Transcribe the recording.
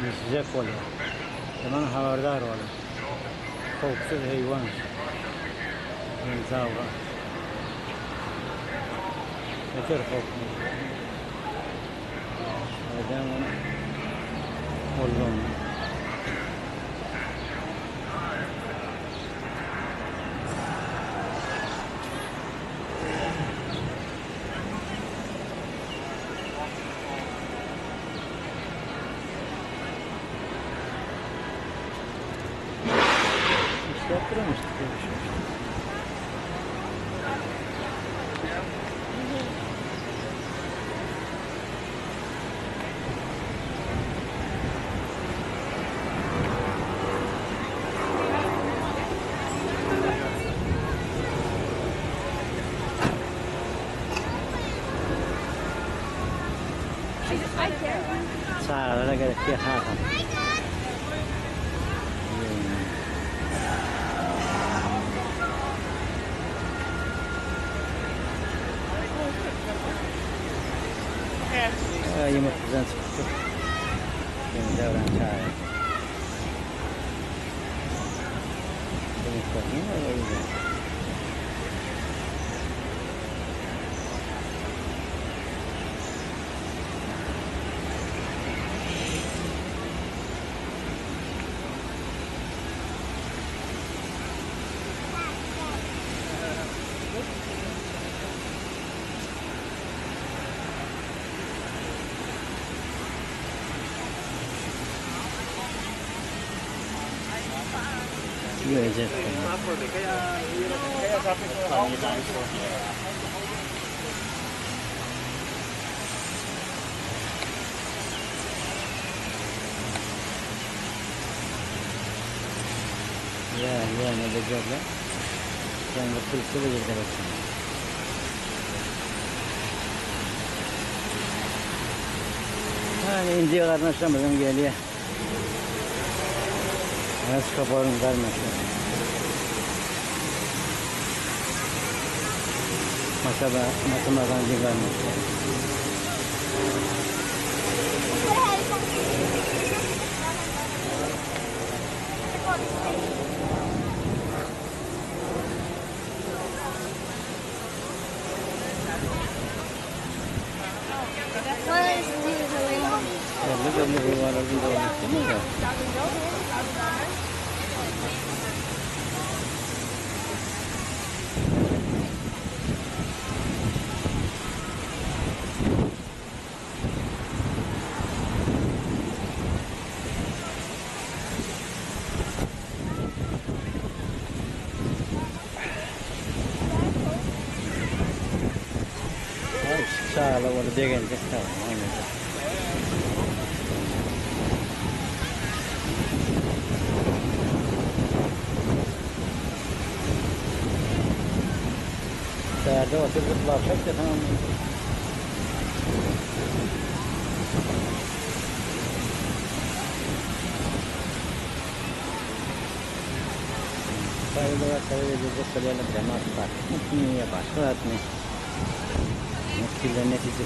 Ýetjek bolýar. Şundan habardar boluň. Howpsuz heýwan. Dinozaura. Beter howply. Adam ony gollandy. Işläp duran işte görüşmüş. Çagalara gerek diýe hasam. Ýumurtgadan çykypdyr. Ýene döwran çaga. Ýumurtga ýene Görecek. Ya ya ne becerler. Sen bu kulüpte becerler baksana. Yani indiye karnaşamızın geliyor. Nasıl kaparım karnaşamızın. Masaba, Mahatma Gandhi karnaşamızın. Belli belli heyvanların da olmuş değil mi? Çağla onu begenecek tamam. Oynayacak. Bärde oturup zıplarsak da tamam. Başka atma. Netice